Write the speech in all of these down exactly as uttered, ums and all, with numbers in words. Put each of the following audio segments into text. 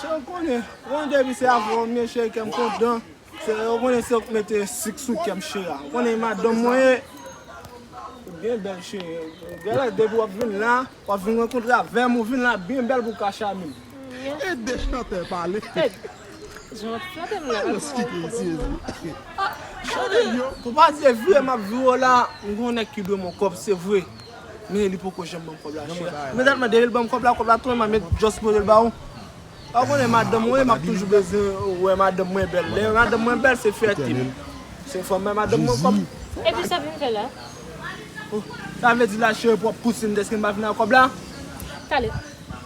Ou konnen, ou konnen depi se avè w m ye cheri, kè m kontan. Se, ou konnen se ou k mete sik sou kè m cheri. Ou konnen madanm mwen ye. Ou byen bèl cheri. Gèlè depi w ap vin la, w ap vin rankontre avè m, ou vin la byen bèl pou w ka chame m. Ede chantè pale. Jan w ap flatte m la. Eskize m Jezi. Chante yo. Pou pa di vire m ap vire w la, m gen yon nèg ki dwe m yon kòb, se vre. Men li poko janm ban m kòb la cheri. Men dat mande li ban m kòb la, kòb la tounen m a met just pote l ba ou. Ou konnen madanm mwen, m ap toujou bezwen wè madanm mwen bèl. Lè madanm mwen bèl, se fyète m. Se fò m bay madanm mwen kòb. Epi sa vin fè la? Sa vle di la cheri pou w ap pouse m dèske m pa vin ak kòb la? Talè,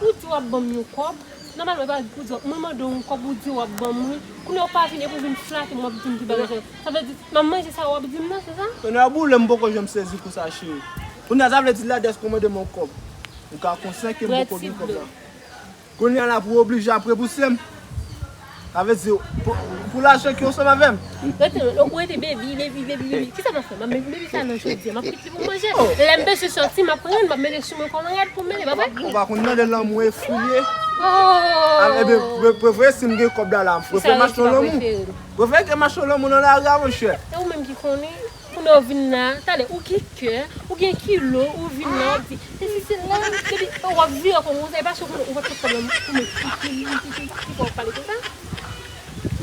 ou di w ap ban m yon kòb, nòmalman e pa pou di w ap, mwen mande w yon kòb ou di w ap ban m li, kounye a ou pa vin epi w vin flate m w ap di m ki bagay sa. Sa vle di m ap manje sa w ap di m nan, se sa? Kounye a boule m poko janm sezi konsa cheri. Kounye a sa vle di la dèske w mande m yon kòb. Ou ka konsyan ke m poko gen kòb la. Kounye a la pou w oblije ap repouse m. Sa vle di pou, pou lajan ki ansanm avè m. Rete, ou rete baby, baby, baby, baby. Kisa m ap fè? M ap met baby sa nan jodi a, m ap kite li pou manje. Lè m bezwen sòti, m ap pran l, m ap mete sou mwen kòlangad pou m mete, pa vre? Ou pa konn nan de lanmou e fou l ye. Oh! Ebyen, prefere si m gen kòb la la, prefere m achte yon lanmou. Prefere ke m achte yon lanmou nan lari a monchè. E ou menm ki konnen. Kounye a ou vin la, talè ou gen kè, ou gen kilo, ou vin la, w ap di, sesi sela, epi w ap vire kò w konsa, e pa si w konnen ou pa t pot kòb la pou mwen, ki fè w ap pale konsa?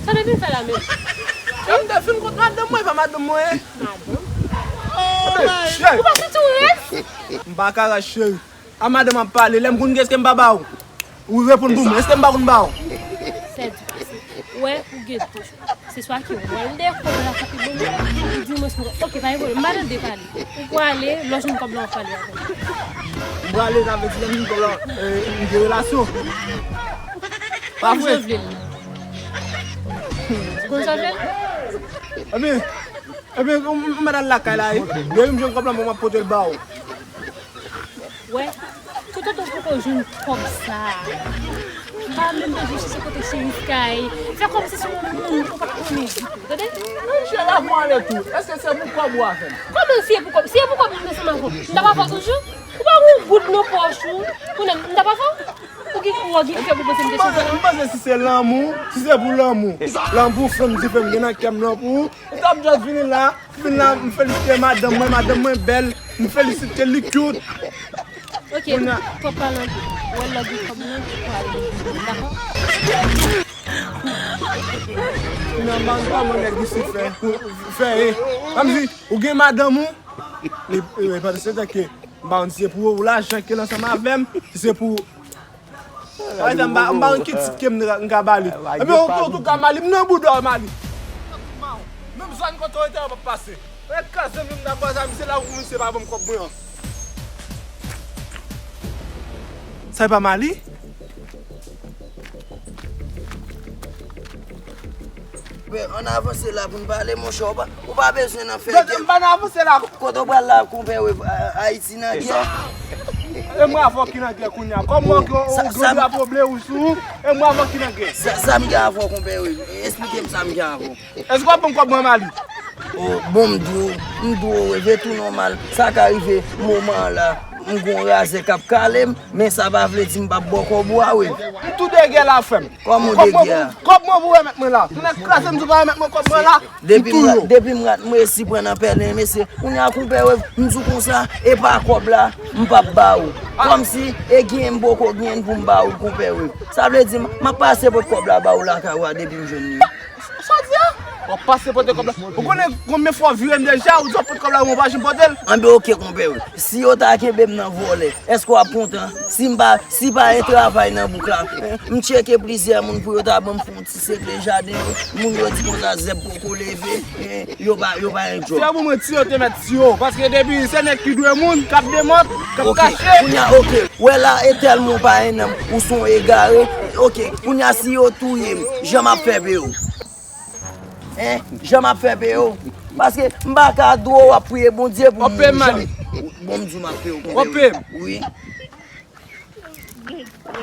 Sa w te vin fè la menm? Sa m te vin kont madanm mwen, e pa madanm mwen ye. Madanm? Ou pa santi w rès? M pa ka rès cheri. A madanm ap pale, lè m konn gen èske m pa ba ou? Ou reponn pou mwen, èske m pa konn ba ou? Sè di pase. Ou wè, ou gen de chwa. Se swa ke ou al dèyè kòb la pou pi bon, ou di mwen, ok, pa gen pwoblèm, m pa tande pale. Ou prale, lè w jwenn kòb la, w ap pale avè m. M prale, sa vle di lè m jwenn kòb la, m gen relasyon. Pa vre? Konn jan w vle l. Konn jan w vle l? Ebyen, ebyen, m mèt al lakay la, wi. Depi m jwenn kòb la, m ap pote l ba ou. Wè, toutotan w poko jwenn kòb sa a, pa menm bezwen chèche kote cheri Sky. Fè kòmsi se yon moun ou pa t konnen ditou, tande? Monchè, la pou ale tou. Èske se pou kòb ou avè m? Kòman si e pou kòb? Si e pou kòb, m ansanm avè w. M t ap avè w toujou? Ou pa gen yon goud nan pòch ou? Kounye a, m t ap avè w? Ou gen, ou gen kè pou poze m kesyon sa a? M panse si se lanmou, si se pou lanmou. Lanmou pou flanm dife m gen nan kè m lan pou ou. M t ap just vini la, vin la, m felisite madanm mwen, madanm mwen bèl, m felisite li cute. Ok, twòp pale anpil. Ou wè lè w gen kòb mwen, ou ale. Dakò? Kounya m pa konn kòman nèg isit fè, fè e. Kòmsi ou gen madanm ou, e, e, pandan se tan ke m pa konn si se pou ou lajan ke l ansanm avè m, si se pou Parèzanp, m pa, m pa konn ki tit ke m ka, m ka ba li. Ebyen, ok, antouka, Mali, m nan bouda w, Mali. Menm zòn kote w rete a, w p ap pase. Rèd kraze m, m nan kwaze a misye la, ou misye pa ban m kòb mwen an. Sa e pa Mali? Men, ann avanse la pou n pale, monchè, w pa, ou pa bezwen nan fè gè. M pa nan avanse la. Kote w pral la, konpè Wave, Ayiti nan gè? E mwen avè w ki nan gè kounye a. Kòm ou gen yon drapo ble ou sou ou, e mwen avè w ki nan gè. Sa, sa m gen avè w, konpè Wave? Esplike m sa m gen avè w. Èske w ap ban m kòb mwen, Mali? O, bon, m di w, m di w, Wave, e tou nòmal. Sa ka rive moman an la, m gen yon razè k ap kale m, men sa pa vle di m p ap ba w kòb ou a, Wave. M tou degè la, frè m. Kòman w degè a? Kòb mwen pou w remèt mwen la. Tonnè kraze m, si w pa remèt mwen kòb mwen la, m touye w. Depi m rat m resi pran nan pèlen, mesye. Kounye a, konpè Wave, m di w konsa, e pa kòb la, m p ap ba ou. Kòmsi, e genyen m poko genyen pou m ba ou, konpè Wave. Sa vle di, m, m ap pase pote kòb la ba ou lakay ou a depi m jwenn li. Sa w di a? W ap pase pote kòb la. Ou konnen konbyen fwa w vire m deja, ou di w ap pote kòb la, ou pa janm pote l. Anben, oke, konpè Wave. Si yo ta kenbe m nan vòlè, èske w ap kontan? Si m pa, si pa gen travay nan bouk la, m tcheke plizyè moun pou yo ta ban m fon ti segle jaden yo. Moun yo di konsa zèb poko leve, yo pa, yo pa gen djòb. Se pou mwen tiyo te mèt tiyo, paske depi se nèg ki dwe moun, k ap demant, k ap kache. Kounye a, oke, wè la, e tèlman w pa gen nanm, ou se yon egare. Oke, kounye a, si yo touye m, jan m ap fè peye w? Hein? Jan m ap fè peye w? Paske m pa ka di w w ap priye Bondye pou m mouri. Bon, m di w m ap peye w, konpè. Wi.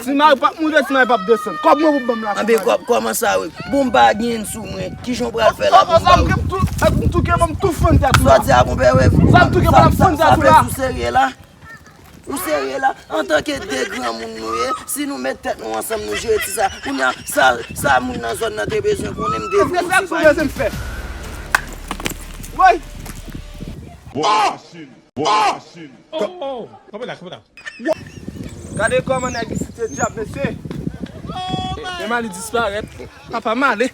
Ti mari p ap monte, ti mari p ap desann. Kòb mwen pou ban m la. Anben, kòb, kòman sa, wi? Bon, m pa genyen sou mwen. Kijan w pral fè la pou m ba w? Kòb sa, m gen pou tou, m touke, ban m tou fann tèt ou la. Sa w di a, konpè, wi. Sa m touke, ban m fann tèt ou la. Sa fè sou serye la. Nou serye la, antanke de granmoun nou ye, si nou met tèt nou ansanm, nou jere ti sa. Kounye a, sa, sa moun nan zòn nan te bezwen konnen, m devou nou ti bagay. Woy! Bò masin, bò masin. Oh, oh, oh. Kanpe la, kanpe la. Gade kòman nèg isit se dyab, mesye. Men Mali disparèt. Papa Mali.